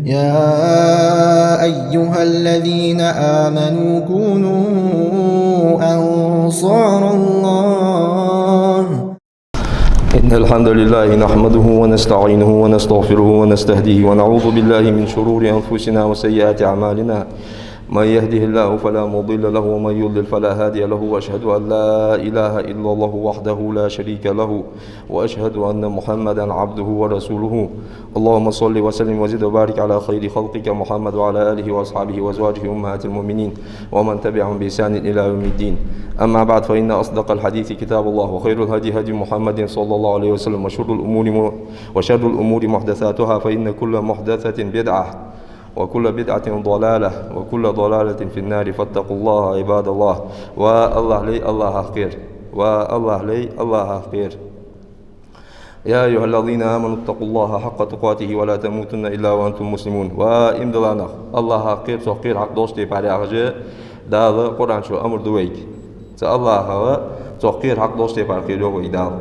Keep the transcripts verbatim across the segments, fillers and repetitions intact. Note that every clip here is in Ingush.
يا أيها الذين آمنوا كونوا أنصار الله. إن الحمد لله نحمده ونستعينه ونستغفره ونستهديه ونعوذ بالله من شرور أنفسنا وسيئات أعمالنا. من يهده الله فلا مضل له ومن يضلل فلا هادي له، وأشهد أن لا إله إلا الله وحده لا شريك له، وأشهد أن محمدا عبده ورسوله. اللهم صل وسلم وزد وبارك على خير خلقك محمد وعلى آله وأصحابه وأزواجه أمهات المؤمنين ومن تبعهم بإحسان إلى يوم الدين. أما بعد، فإن أصدق الحديث كتاب الله، وخير الهدي هدي محمد صلى الله عليه وسلم، وشر الأمور م-، وشر الأمور محدثاتها، فإن كل محدثة بدعة، وكل بدعة ضلالة، وكل ضلالة في النار، فاتقوا الله عباد الله. Ва Аллахӏ лай, Аллахӏах кхер. Ва Аллахӏ лай, Аллахӏах кхер. يا أيها الذين آمنوا اتقوا الله حق تقاته ولا تموتن إلا وأنتم مسلمون. Ва иман дилла нах, Аллахӏах кхер, цох кхерар хьакъ долча тайпара, яхаш Дала Къуръан чу амар ду вайга. Цу Аллахӏах, цох кхерар хьакъ долча тайпара кхер йоах вайга Дала.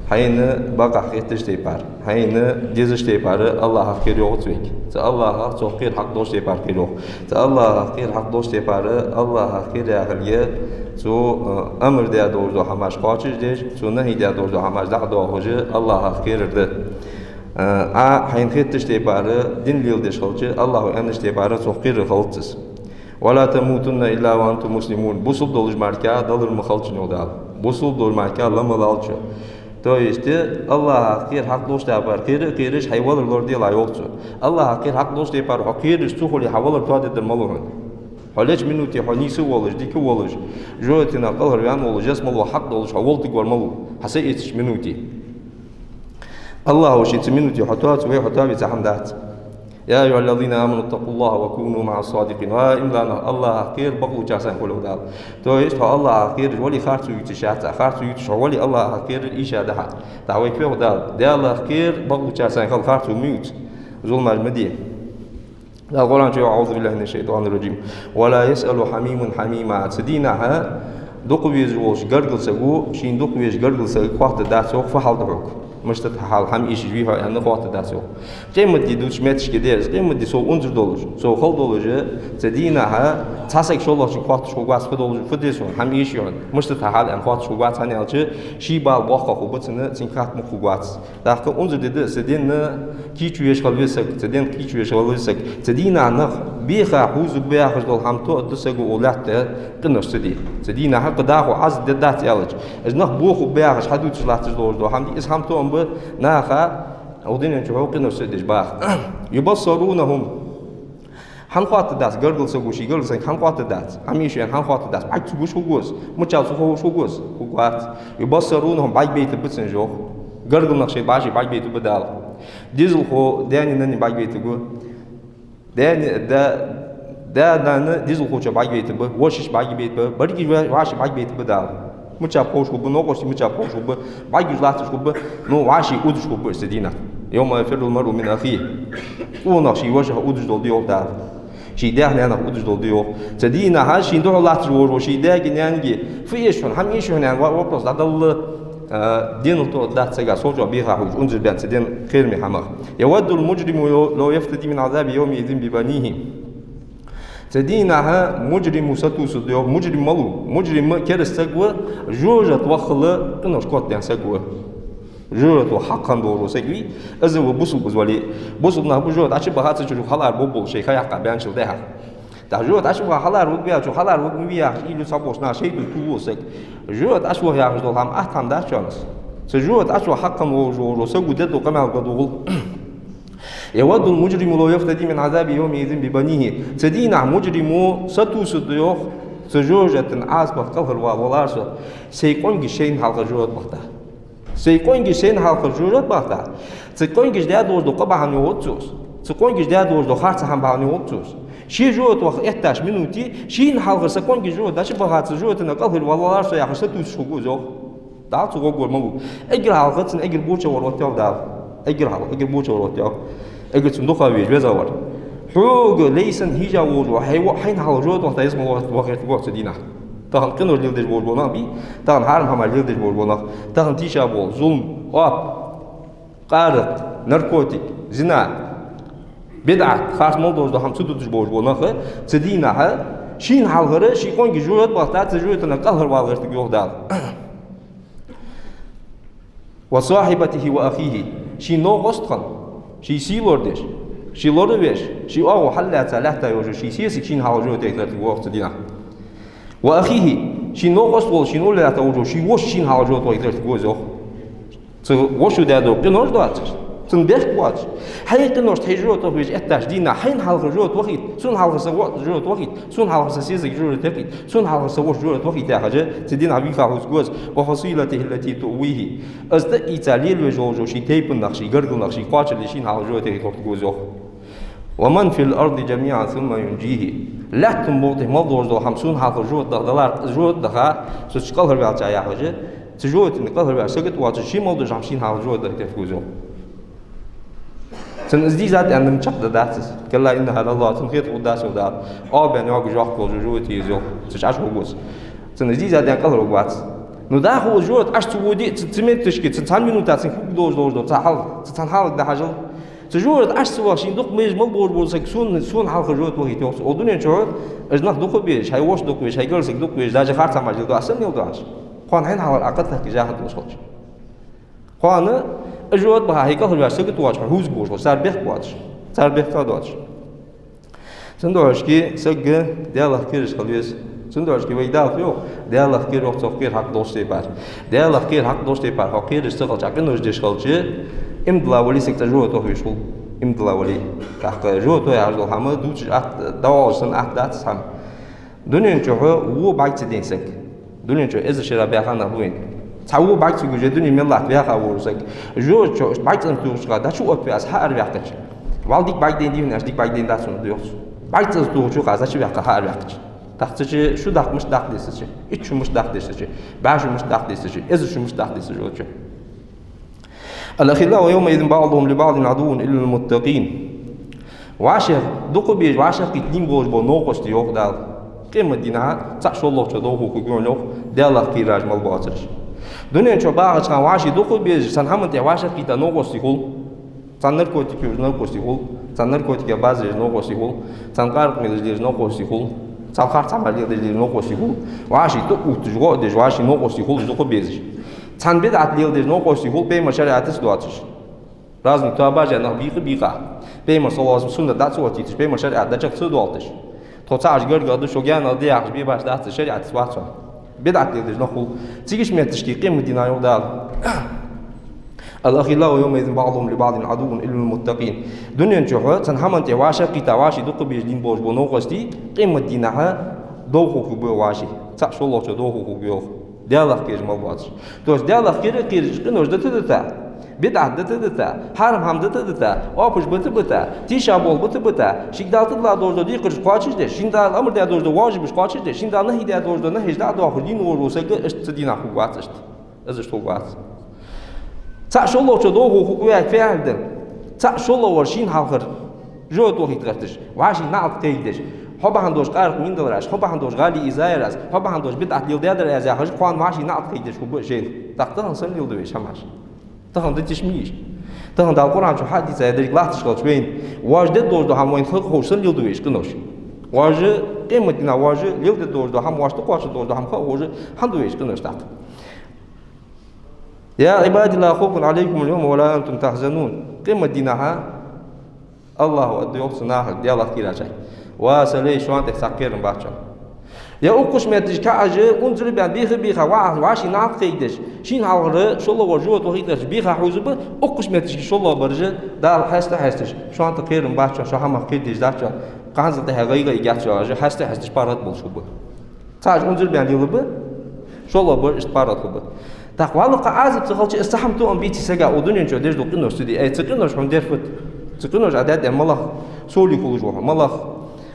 Хьайна бакъахьа хеттача тайпара, хьайна дезача тайпара Аллахӏах кхер йоах вайга. Цу Аллахӏах, цох кхерар хьакъ долча тайпара кхер йоах. Цу Аллахӏах кхерар хьакъ долча тайпара, Аллахӏах кхер яхилга, цо, э, амар даь долаш дола хӏамаш кхоачашдеш, цо нахӏий даь долаш дола хӏамаш дӏадоахаш, Аллахӏах кхерар да. Э, Ӏа хьайна хеттача тайпара дин леладеш хилча, Аллахӏо аьннача тайпара цох кхерар хилац из. ولا تموتن إلا وأنتم مسلمون. Бусалба долаш мара далар ма хилда шун, йоах Дала. Бусалба долаш мара ла ма лалда шо. То есть, Аллахӏах кхерар хьакъ долча тайпара кхер а кхераш, хьай валар лораделахь, йоах цо. Аллахӏах кхерар хьакъ долча тайпара хьо кхераш ца хуле, хьа валар тоадергдар малув хьона. Хьо леча минуте хьо нийса волаш, дика волаш, жожагӏатенах кӏалхарваьнна волаш, ялсмале хьакъ долаш хьо волтиг вар малув, хьо са эцача минуте. Аллахӏо ший цу минуте хьо тоац, вай хьо тоаве, цхьа хӏама дац. يا أيها الذين آمنوا اتقوا الله وكونوا مع الصادقين. Ва иман дилла нах, Аллахӏах кхер, бакълувчарца санна хул, йоах Дала. То есть, хьо Аллахӏах кхераш вале, харцо ювцаш яц Ӏа, харцо ювцаш хьо вале, Аллахӏах кхерар ийша да хьа. Дӏа вайга фу йоах Дала: Даллах кхер, бакълувчарца санна хила, харцо ма ювца, зуламаш ма де. Дала Къуръан чу йоах: أعوذ بالله من الشيطان الرجيم. ولا يسأل حميم حميما. Цу дийнахьа дукха везаш волча гаргара саго шийна дукха везача гаргара сагага хоаттаргдац, йоах, фу хьал да хьога, мишта да хьа хьал, хӏама эшаш вий хьо аьнна, хоаттаргдац, йоах. Къематди дувцача метте дер из, къематди сов унзара долаш, сов хала долаш, цу дийнахьа цхьа саг шоллагӏчунга хоатташ хургвац, фу долаш, фу де сона, хӏама эший хьона, мишта да хьа хьал аьнна хоатташ хургвац, хӏана аьлча ший бала боккха хургба цунна, цунга хатта мукъа хургвац. Тӏаккха унзара ди да из, цу ден кийчо веш хила веза саг, цу ден кийчо веш хила веза саг. Цу дийнахьа нах беха хьувзаргба яхаш дола хӏама тоъаргда саго укх лаьтта тӏа къинош ца де. Цу дийнахьа кхы дӏахо Ӏазап дергдац аьлча, из нах бохаргба яхаш хьадувцаш латташ долаш дола хӏама да, из хӏама тоам ба наха укх дунен чухьа къинош ца деш баха. يبصرونهم. Хӏана хоаттаргдац гаргара саго ший гаргара сагага, хӏана хоаттаргдац? Хӏама эший аьнна хӏана хоаттаргдац? Бӏарга ца гуш хургва из? Мича ца ховш хургва из? Хургвац. يبصرونهم, бӏаргабайтаргба цунна, йоах. Гаргара нах шоай бӏаьший бӏаргабайтаргба Дала. Дезалхо даьна, нанна бӏаргабайтаргва. Даьна, да, да, нана дезалхочоа бӏаргабайтаргба, вошийчоа бӏаргабайтаргба, берригаш вӏа-, вӏаший бӏаргабайтаргба Дала. Мича ховш хургба, новкъостий мича ховш хургба, бӏаргагуш латташ хургба, ну, вӏаший удаш хургба из цу дийнахьа. يوم يفر المرء من أخيه. Къонах ший вешах удаш дола ди, йоах Дала. Ший даьх-наьнах удаш дола ди, йоах. Цу дийнахьа шийна духьал латташ волаш вола ший даьга, наьнага: фу эш хьона, хӏама эший хьона аьнна, ва-, вопрос дӏадаллалца, а, денал тоъаргдац сага, сов чӏоагӏа беха хьувзаш, унзара баьнна цу ден кхераме хӏамах. يود المجرم لو يفتدي من عذاب يومئذ ببنيه. Цу дийнахьа мужримо сатувсаргда, йоах, мужрим малув? Мужрим кераста саг ва, жожагӏате ваххала къинош котдаьнна саг ва. Жожагӏате ваха хьакъ хинна долаш вола саг вий, из ва бусалба из вале. Бусалба нах ба жожагӏате чубаха, цу чура хьалара бовргболаш, шоай ха яккха баьнначул тӏехьагӏа. Тӏаккха жожагӏате чубаха хьалара варгва аьлча, хьалара варгва вий яхаш, уйла йича, цхьаболча наха шайтӏа тӏа тувлаш саг. Жожагӏате чувахар яхаш дола хӏама атта хӏама дац шоана из. Цу жожагӏате чубаха хьакъ хинна волаш вола саго дергдола къамаьл гӏадувгӏал. يود المجرم لو يفتدي من عذاب يومئذ ببنيه. Цу дийнахьа мужримо сатувсаргда, йоах, цу жожагӏатен Ӏазапах кӏалхарвала валар со, сай къонгаш сайна хьалхара жожагӏате бахийтача. Сай къонгаш сайна хьалхара жожагӏате бахийтача. Цу къонгаш даь долаш дола къа бахьан йоах цо из. Цу къонгаш даь долаш дола харц хӏама бахьан йоах цо из. Ше жожагӏате ваха эттача минуте, шийна хьалхара са къонгаш жожагӏате чубаха, цу жожагӏатенах кӏалхарвала валар со яхаш, сатувсаш хургва из, йоах. Дала цу гӏоргвар малув. Эггара хьалха цунна эггара боча вар оттаву Дала. Эггара хьалха эггара боча вар оттаву. Эггара цунна дукха веза, веза вар. Хьога лай санна хьежа волаш вола, хьай во-, хьайна хьалха жожагӏате вахийта ялсмале вахийта, вахийта гӏоргва цу дийнахьа. Тахан къинош леладеш болаш бола нах бий, тахан хьарам хӏамаш леладеш болаш бола нах, тахан тийша бола зулам, оап, къаракъ, наркотик, зина, БидӀат, харц мел долаш дола хӀама ца дуташ болаш бола нах, цу дийнахьа шийна хьалхара ший къонгий жожагӀате бахийтача, цу жожагӀатенах кӀалхарвала гӀертаргва, йоах Дала. «وصاحبته وأخيه», ший новкъостах, ший сий лорадеш, ший лоравеш, ший оагӀув хьаллаьца лаьтта йолаш йола ший сесаг шийна хьалхара жожагӀате гӀертаргва, йоах, цу дийнахьа. «وأخيه», ший новкъост волаш, шийна уллув лаьтта волаш вола ший воша шийна хьалхара жожагӀате гӀертаргва из, йоах. Цу вошас даь дола къинош доацаш, цун бехк боацаш, хьай къиношта хьай жожагӀате вахавеш эттача дийнахьа, хьайна хьалхара жожагӀате вахийта, сона хьалхара са воӀ жожагӀате вахийта, сона хьалхара са сесаг жожагӀате вахийта, сона хьалхара са воша жожагӀате вахийта яхаш, цу дийнахьа виха хьувзаргва из. «وفصيلته التي تؤويه». Из тӀаийца лелавеш волаш вола ший тайпан нах, ший гаргара нах, ший кхоачалле шийна хьалхара жожагӀате гӀертаргва из, йоах. «ومن في الأرض جميعا ثم ينجيه». Лаьттан букъа тӀа мел долаш дола хӀама сона хьалхара жожагӀате даха далар, жожагӀате даха, со цу чу кӀалхарваьлча яхаш, цу жожагӀатенах кӀалхарваьнна сагота воацаш, ший мел долаш дола хӀама шийна хьалхара жожагӀате гӀертаргва из, йоах. Цунна из дийзад аьнна чакхдаргдац из. «كلا إنها لظى», цунна хетаргда, йоах Дала, оалабаьнна йоагаш йоккха йола жожагӀате я из, йоах. Цу чу ӀочувоагӀаргвац. Цунна из дийзад аьнна кӀалхарвоагӀаргвац. Ну, дӀахо из жожагӀате Ӏочуводе, цу, цу метташка, цу цхьан минута цунна хургдолаш долаш дола цхьа хьал, цу цхьан хьалага дӀахьажал. Цу жожагӀате ӀочувоагӀаш, шийна дукха безаш мел болаш бола саг сона, сона хьалхара жожагӀате вахийта, йоах цо. Укх дунен чу хьо, уж нах дукха безаш, хьай воша дукха везаш, хьай гаргара саг дукха везаш, даже харцахьа мара леладу Ӏа, сенна леладу Ӏа? Кхоана хьайна хьалхара Ӏа кхеталахкаш яхаш долаш хилча. Кхоана из жожагӀате баха хьай кӀалхарваьнна сагота воацаш хьо хьувзаргволаш хилча, цар бехк боацаш, цар бехк доацаш. Цудухьа сага Даьлах кхераш хила веза. Цудухьа вай Дала йоах, Даьлах кхера, йоах, цох кхера хьакъ долча тайпара. Даьлах кхера хьакъ долча тайпара хьо кхераш ца хилча, Ӏа къинош деш хилча, иман дилла вале, саг цкъа жожагӀате вахавеш хул. Иман дилла вале. ТӀаккха жожагӀате яхаш дола хӀама дувцаш атта, дӀаоалаш санна атта дац из хӀама. Дунен чу хьо во бӀарга ца дайна саг. Дунен чу эзар шера баьха нах ба вайна. Цхьа во бӀарга ца гуш, дунен мел латта ваьха вола саг, жожагӀате чу бӀарга цӀенза тохача хана, дӀачуоттаваь из хьаарваьккхача, валла дика бӀарга дайна дий хьона аьнна, дика бӀарга дайна дац хьона, йоах цо. БӀарга цӀенза тохача хана из дӀачуваьккха хьаарваьккхача. ТӀаккха цу чу шу даккха мишта даккха деза цу чу, итт шу мишта даккха деза цу чу, бӀаь шу мишта даккха деза цу чу, эзар шу мишта даккха деза цу жожагӀате чу. «الأخلاء يومئذ بعضهم لبعض عدو إلا المتقين». ВӀаший дукха безаш, вӀашагӀкхийтта лийнна болаш бола новкъостий, йоах Дала, къематдийнахьа цхьа шоллагӀчоа дов хургва, йоах, Даьлах кхераш мел боацараш. Дунен чу бахача хана вӀаший дукха безаш, цхьан хӀаман тӀа вӀашагӀкхийтта новкъостий хул. Цхьан наркотик йолаш новкъостий хул, цхьан наркотика базараш новкъостий хул, цхьан къаракъ мелаш лелаш новкъостий хул, цхьан харцахьа мара леладеш лелаш новкъостий хул. ВӀаший тӀаотташ, гӀо а деш, вӀаший новкъостий хул дукха безаш. Цхьан бидӀат леладеш новкъостий хул, пайхамара шариӀатаца доацаш. Разный тоабаш я нах бийкъа-бийкъа. Пайхамара, саллаллахӀу Ӏалайхи ва саллам, суннат дӀа ца оттийташ, пайхамара шариӀат дӀачакх ца доалийташ. Тхо цхьа Ӏаш гаргагӀа да, шо гаьнагӀа да яхаш бебаш дац, шариӀатаца вац хьо. БидӀат леладеш нах хул. Цигача метташка къематдийнахьа, йоах Дала: «الأخلاء يومئذ بعضهم لبعض عدو إلا المتقين». Дунен чу хьо, цхьан хӀаман тӀа вӀашагӀкхийтта, вӀаший дукха безаш лийнна болаш бола новкъостий, къематдийнахьа дов хургба вӀаший. Цхьа шоллагӀчоа дов хургва, йоах. Даьлах кхераш мел боацаш. То есть Даьлах кхера а кхераш, къинош дита а дита, бидӀат дита а дита, хьарам хӀама дита а дита, оапаш бита а бита, тийшаболх бита а бита, шийга Дала тӀадилла долаш дола декхараш кхоачашдеш, шийна Дала амар даь долаш дола вожибаш кхоачашдеш, шийна Дала нахӀий даь долаш дола нахӀеш дӀа а доахаш, лийнна волаш вола саг иштта цу дийнахьа хургвац иштта. Из иштта хургвац. Цхьа шоллагӀчоа дов хургва, фу яхилга да? Цхьа шоллагӀвар шийна хьалхара жожагӀате вахийта гӀерташ, вӀаший наӀалт кхайкадеш, хьо бахьан долаш къаракъ вийна далар аз, хьо бахьан долаш гӀали ийзаяр аз, хьо бахьан долаш бидӀат леладаьдар аз яхаш, кхоана вӀаший наӀалт кхайкадеш хургба шоайла. ТӀаккха тахан сенна леладу вайша хӀамаш? Тахан да тиша ма йий уж. Тахан Дала Къуръан чу хьадийцад, деррига латташ хилча вайна, вож дергдолаш дола хӀама вайна ховш сенна леладу вайша къинош? Вож къематдийнахьа вож леладергдолаш дола хӀама, вож тӀакхоачаргдолаш дола хӀама ховш хӀана ду вайша къинош тӀаккха? «يا عبادي لا خوف عليكم اليوم ولا أنتم تحزنون». Къематдийнахьа АллахӀа аргда, йоах, цу нахага, Даьлах кхерачарга: «Ва са лай, шоана тӀа цхьаккха кхерам бац шоана». Е укх кхыча метташка Ӏа унзара баьнна бийха-бийха вӀа-, вӀаший наӀалт кхайкадеш, шийна хьалхара шоллагӀвар жожагӀате вахийта гӀерташ бийха хьувзаргба, укх кхыча метташка шоллагӀбараш Дала хьаста а хьесташ, шоана тӀа кхерам бац шоана, шо хӀамах кхердеш дац шоана, кханзал тӀехьа гӀайгӀа эггьяц шоана, хьаста а хьесташ паргӀата болаш хургба. Цхьа Ӏа унзара баьнна лелаб, шоллагӀбар иштта паргӀата хургба. ТӀаккха вӀалла кхы Ӏазап ца хилча, из цхьа хӀама тоам бий цу сага, укх дунен чу деш дола къинош ца де. Ай, цу къинош хьона дер фуд? Цу къинош Ӏа даьд аьнна малагӀа совли хулаш ва хьо, малагӀа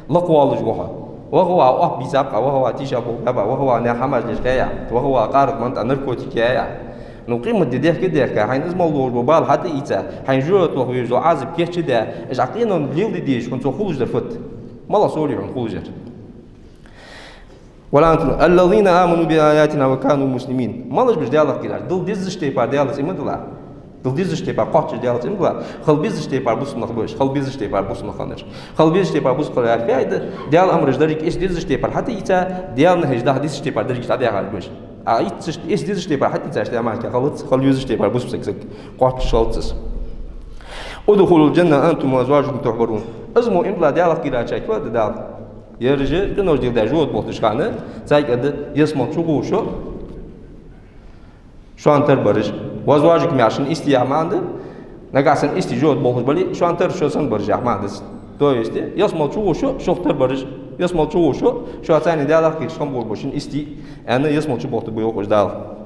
лакхвоалаш ва хьо? Ваха ва оап бийцаб Ӏа, ваха ва тийшаболх баьб Ӏа, ваха ва наьха хӀамаш леладеш хаьй Ӏа, ваха ва къаракъ, мантӀа, наркотик яьй Ӏа. Ну, къематди дехка а дехка, хьайна из мел долаш бола бала хьатӀаийца, хьайна жожагӀате ваха везаш дола Ӏазап кийчдаь, уж Ӏа къинош леладе дезаш хьона цо хулаш дар фуд? МалагӀа совли хьона хулаш яр? «ولا أنتم», «الذين آمنوا بآياتنا وكانوا مسلمين». Малаш ба уж Даьлах кхераш? Дала дезача тайпара Даьлаца иман дилла, Дала дезача тайпара кхоачаш Даьла цӀи ма дилла, хила безача тайпара бусалба нах ба уж, хила безача тайпара бусалба нах хиннараш. Хила безача тайпара бусалба хилара фаида, Даьла амраш деррига эшаш дезача тайпара хьатӀаийца, Даьла нахьаш даха дезача тайпара деррига дӀадаьхаш ба уж. А ийцаш, эшаш дезача тайпара хьатӀаийцача тайпара хӀама кхы хилац, хила везача тайпара бусалба саг, саг кхоачаш хилац из. «ادخلوا الجنة أنتم وأزواجكم تحبرون». Из мо иман дилла Даьлах кхерачарга фу аргда Дала? Ераш къинош дилла даь живот болхаш хана, царга аргда: ялсмала чугӀо шо, шоана тара бараш, «وأزواجكم» яхар шун истий яха маӀан да. Нагахьа санна истий живот болхаш бале, шоана тара шо санна бараш яха маӀан да из. То есть, ялсмала чугӀо шо, шох тара бараш, ялсмала чугӀо шо, шоца цхьана Даьлах кхераш хинна болаш ба шун истий, аьнна, ялсмала чу бохийтаргба йоах уж Дала.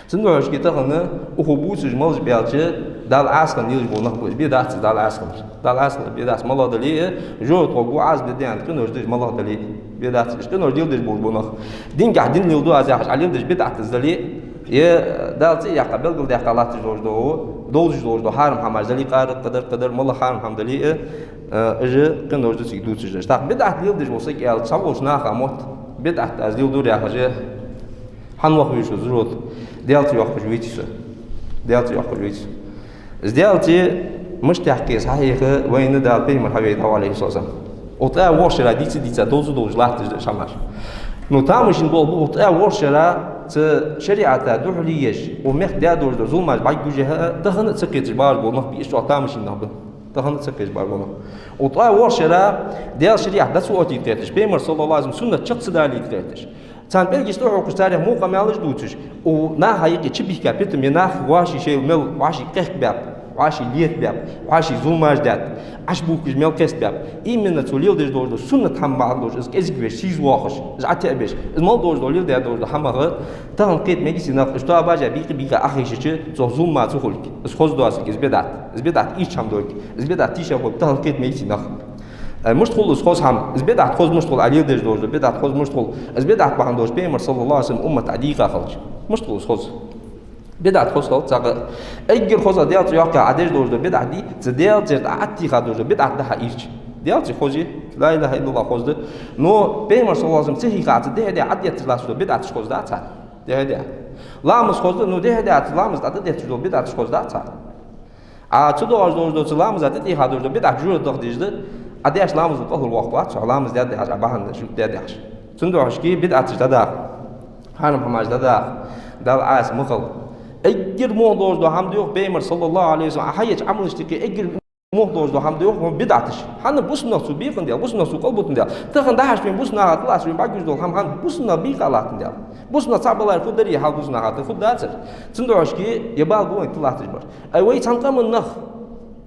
Цудухьа шоашка тахан укхо бувцаш малаш ба аьлча, Далла Ӏаса хинна лелаш бола нах ба уж. Бе дац из Далла Ӏаса хилар. Далла Ӏаса хилар бе дац, малагӀа дале а, живот гӀоргва Ӏазап де аьнна къинош деш, малагӀа дале а. Бе дац из къинош леладеш болаш бола нах. Динагахьа дин леладу аз яхаш, Ӏа леладеш бидӀат из дале а, е Дала цӀи а яьккха, белгалдаьккха латташ долаш дола, довзаш долаш дола хьарам хӀамаш дале а, къаракъ, кхыдар, кхыдар, малагӀа хьарам хӀама дале а, э, уж къинош да цига дувцаш дераш. ТӀаккха бидӀат леладеш вола саг аьлча, цхьаволча наха мотт, бидӀат аз леладу яхаш, хьанна ваха веза из живот? Даьла цӀи йоаккхаш веце со. Даьла цӀи йоаккхаш веце со. Из Даьла цӀи мишта яьккха еза хьахьеха вайна Дала пайхамар хьавена, Ӏалайхи ссалам. Укх тӀа ворхӀ шера дийца, дийца, довза, довза латташ да уж хӀамаш. Ну, тамашийна болх ба укх тӀа ворхӀ шера цу шариӀата духьале еш, укх мехка даь долаш дола зуламаш бӀаргагуш а, тахан а ца кхеташ бараш бола нах ба уж, чӀоагӀа тамашийна нах ба. Тахан а ца кхеташ бараш бола нах. Укх тӀа ворхӀ шера Даьла шариӀат дӀа ца оттийта гӀерташ, пайхамара, саллаллахӀу Ӏалайхи ва саллам, суннат чакх ца далийта гӀерташ, царна пӀелгаш тӀахьокхаш, царех мукъа мелаш дувцаш, укх наха юкъе чубийхка питам я, нах вӀаший шоайла мел, вӀаший къехкабаьб, вӀаший летабаьб, вӀаший зуламаш даьд, Ӏаш бувкаш мел къестабаьб. Именно цо леладеш долаш дола суннат хӀама бахьан долаш, из кӀезига веш, сийза воаккхаш, из ӀотаӀабеш, из мел долаш дола, леладаь долаш дола хӀамах, тахан кхета мегац из нах, уж тоабаш а бийкъа-бийкъа Ӏохайшача, цох зулам ца хулга. Из хоза доацилга, из бидӀат. Из бидӀат ийрча хӀама долга, из бидӀат тийша болга тахан кхета мегац из нах. Э, мишта хул из хоза хӀама? Из бидӀат хоза мишта хул, Ӏа леладеш долаш дола бидӀат хоза мишта хул? Из бидӀат бахьан долаш пайхамара, саллаллахӀу Ӏалайхи ва саллам, уммат Ӏодийха хилча. Мишта хул из хоза? БидӀат хоза хилац цхьаккха. Эггара хоза Даьла цӀи йоаккха Ӏа деш долаш дола бидӀат дий, цу Даьла цӀерца Ӏа Ӏотийха долаш дола бидӀат да хьа ийрча. Даьла цӀи хоза я, ла илахӀа иллаллахӀ хоза да. Но пайхамара, саллаллахӀу Ӏалайхи ва саллам, цу хьийха цу дехьа-дехьа Ӏодетташ латташ дола бидӀаташ хоза дац хьа? Дехьа-дехьа. Ламаз хоза да, но дехьа-дехьа цу ламаза тӀа детташ дола бидӀаташ хоза дац хьа? Ӏа ца доагӀаш долаш дола, цу ламаза тӀатӀехьа долаш дола бидӀат жожагӀате даха дезаш да, Ӏа деш ламазал кӀалхарвоаккхаргвац хьо, ламаз даьд яхаш, Ӏа бахьан шуьрта даьд яхаш. Цудухьа шоашка бидӀаташ дӀадаха, хьарам хӀамаш дӀадаха, Далла Ӏаса ма хила. Эггара во долаш дола хӀама да йоах пайхамара, саллаллахӀу Ӏалайхи ва саллам, Ӏа хьаеча Ӏамалашта юкъе эггара во долаш дола хӀама да йоах хӀама бидӀаташ. ХӀана? Бусалба нах цо бекъандаь, бусалба нах цо кӀалбитандаь. Тахан дахьаш вайна бусалба наха тӀалатташ вайна бӀаргагуш дола хӀама, хӀана? Бусалба нах бийкъа латтандаь. Бусалба нах цхьабалар хургдарий хьал бусалба наха тӀа? Хургдацар. Цудухьа шоашка е бала ба вайна тӀалатташ бар. Ай, вай цхьан къаман нах,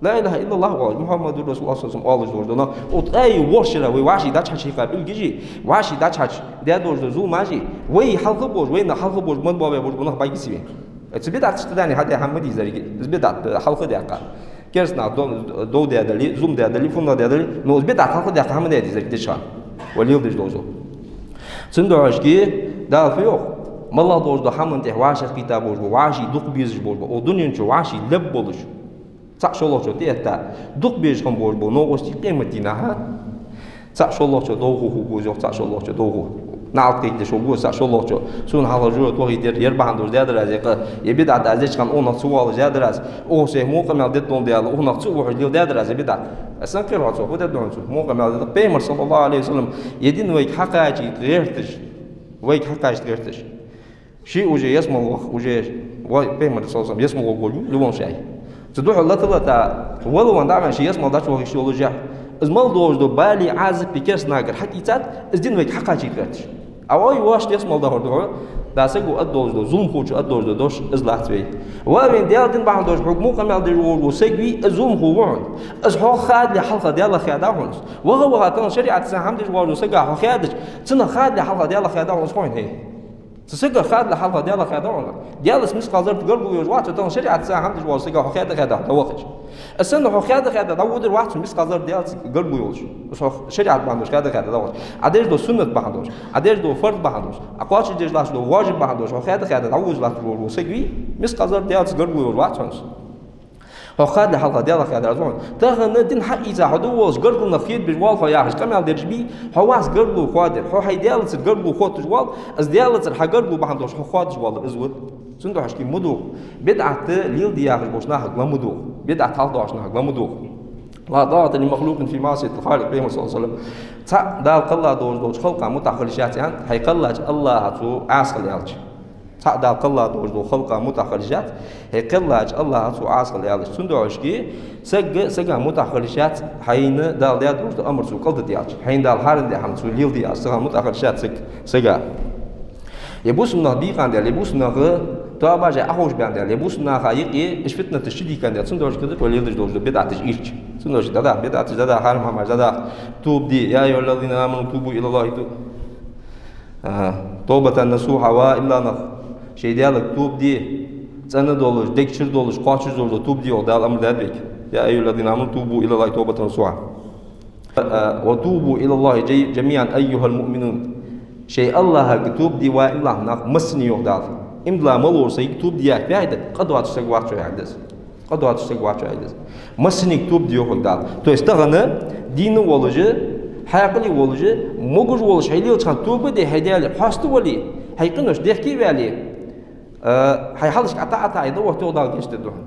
ла илахӀа иллаллахӀ оалаш, Мухьаммадун расулуллахӀ, саллаллахӀу Ӏалайхи ва саллам, оалаш долаш дола нах, укх тӀа ворхӀ шера вай вӀаший дӀачу хьачу хьийха пӀелгаши, вӀаший дӀачу хьачу даь долаш дола зуламаши, вай хьалха болаш, вайна хьалха болаш, ман бове болаш бола нах бӀаргагуш вайна. Цу бидӀаташта тӀадани хьадаь хӀама ма дий из еррига. Из бидӀат хьалха даьккха. Керастанаха дов, дов даь дале, зулам даь дале, фуннагӀа даь дале, но из бидӀат хьалха даьккха хӀама ма даьд из еррига дешаш хана. Вай леладеш долаш дола. Цудухьа шоашка Дала фу йоах? МалагӀа долаш дола хӀаман тӀа вӀашагӀкхийтта болаш ба, вӀаший дукха безаш болаш ба, укх дунен чу вӀаший леб болаш, цхьа шоллагӀчоа тӀаэтта, дукха безаш хинна болаш бола новкъостий къематдийнахьа. Цхьа шоллагӀчоа довхо хургва из йоах, цхьа шоллагӀчоа довхо. НаӀалт кхайкадеш хургва из цхьа шоллагӀчоа. Сона хьалха жожагӀате вахийта ер, ер бахьан долаш даьдар аз ер къа, е бидӀат аз деча хана укх нах ца воалаш даьдар аз, укхо сай мукъа мел детталун даьлла, укх нах ца воалаш леладаьдар аз ер бидӀат. Аз санна кхер хьо цох, фу дергда хьона цо, мукъа мел детталун. Пайхамара, саллаллахӀу Ӏалайхи ва саллам, е дин вайга хьакхачийта гӀерташ, вайга хьакхачийта гӀерташ. Ше уже ялсмала ваха, уже вай пайхамар, саллаллахӀу Ӏалайхи ва саллам, ялсмала гӀоргволаш ва, любом случае. Цудухьа лата-лата, вала-вала дӀа а ваьнна, ше ялсмала дӀачувахийташ йолаш я. Из мел долаш дола балеи Ӏазапи керастанагара хьатӀаийцад, из дин вайга хьакхачийта гӀерташ. А вай воашта ялсмала дахар духьа, да саго аргдолаш дола, зуламхочо аргдолаш дола дош из лац вай. Ва вайна Даьла дин бахьан долаш хьога мукъа мел деш волаш вола саг вий, из зуламхо ва хьона. Из хьох хадале хьалха Даьлах хаьда хьона из. Ваха-ваха тахан шариӀатаца хӀама деш волаш вола сага хьо хаьдача, цунах хадале хьалха Даьлах хаьда хьона из, хой хьона. Цу сагах хадале хьалха Даьлах хаьда хьона. Даьлаца мискъал заррат гаргало йолаш вац хьо, тахан шариӀатаца хӀама деш волча сага хьо хаьдда-хаьдда дӀавахача. Из санна хьо хаьдда-хаьдда дӀаводар вац хьо, мискъал заррат Даьлаца гаргало йолаш. Из хьо шариӀат бахьан долаш хаьдда-хаьдда дӀавахача. Ӏа деш дола суннат бахьан долаш, Ӏа деш дола фарз бахьан долаш, Ӏа кхоачашдеш латташ дола важиб бахьан долаш, хьо хаьдда-хаьдда дӀаводар латташ вола саг вий, мискъал заррат Даьлаца гаргало йолаш вац хьона из. Хьох хадале хьалха Даьлах хаьдар аз хьона. Тахан дин хьаийца хьо дӀаволлаш, гаргара нах хетабеш воалл хьо яхаш, къамаьл дераш бий, хьо вац гаргало хоадер. Хьо хьай Даьлацара гаргало хотташ воалл, из Даьлацара хьа гаргало бахьан долаш хьо хоадаш воаллар из ва. Цудухьа шки ма дувгӀа. БидӀат леладе яхаш болча нахага ла ма дувгӀа. БидӀат хьалха доагӀача нахага ла ма дувгӀа. «لا طاعة لمخلوق في معصية الخالق», Пайхамара, صلى الله عليه وسلم. Цхьа Далла кхелла долаш долча халкъа мутӀахьа хила йиш яц, яхад, хьай кхеллача АллахӀа цо Ӏаса хила аьлча. Цхьа Далла кхелла долаш дола халкъа мутӀахьа хила йиш яц, хьай кхеллача АллахӀа цо Ӏаса хила аьлча. Цудухьа шки саг, сага мутӀахьа хила йиш яц, хьайна Дала даь долаш дола амар цо кӀалдита аьлча, хьайна Дала хьарам даь хӀама цо леладе аьлча, сага мутӀахьа хила йиш яц саг, сага. Е бусалба нах бийкъа даьле, е бусалба нах тоабаш Ӏоховшабаьнна даьле, е бусалба наха юкъе уж фитнаташ чудийкъа даьле, цудухьа шки да вай леладеш долаш дола бидӀаташ ийрча. Цудухьа шки дӀадаха бидӀаташ, дӀадаха хьарам хӀамаш, дӀадаха. توبة دي، «يا أيها الذين آمنوا توبوا إلى الله تو-», а, «توبة نصوحا», ва иман дилла нах, шоай Даьлага тоба де, цӀена долаш, дег чура долаш, кхоачаш долаш, тоба де, йоах Дала, амар даьд вайга. «يا أيها الذين آمنوا توبوا إلى الله توبة نصوحا». А, «وتوبوا إلى الله جي-، جميعا أيها المؤمنون». Шоай АллахӀага тоба де, ва иман дилла нах, массане, йоах Дала. Иман дилла мел волча сагага тоба де яхар фу яхилга да? Къа доацаш саг вац шо яхилга да из. Къа доацаш саг вац шо яхилга да из. Массанега тоба де, йоах Дала. То есть тахан дийна волаш, хьаькъале волаш, могаш волаш, хьай лелача хана тоба де, хьай Даьлага хьаста вале, хьай къинош дехке вале, а, хьай хьалхашка ӀотаӀа, ӀотаӀа е да, вот, йоах, Дала гешт дергда хьона.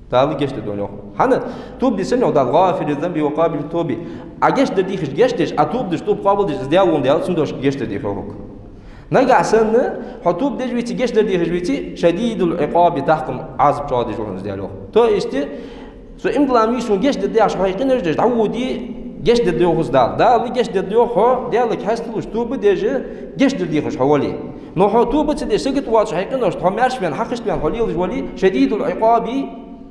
Дала гешт дергда хьона, йоах. ХӀана? Тоба де санна, йоах Дала: «غافر الذنب وقابل التوب». Ӏа гешт дар дийхача гешт деш, Ӏа тоба дича тоба къоабалдеш из Даьла ва, Даьла, цудухьа гешт дар дех, йоах. Нагахьа санна хьо тоба деш веце, гешт дар дехаш веце, «شديد العقاب», тӀаккха Ӏазап чӀоагӀа деш ва хьона из Даьла, йоах. То есть, цу иман дилла мишта гешт дергда яхаш, хьо хьай къинош деш дӀаводе, гешт дергда йоах из Дала. Дала гешт дергда йоах, хьо Даьлага хьесталуш, тоба деш, гешт дар дехаш хьо вале. Но хьо тоба ца деш, сагота воацаш, хьай къиношта хьо маьрша ваьнна, хьакхашта ваьнна хьо лелаш вале, «شديد العقاب»,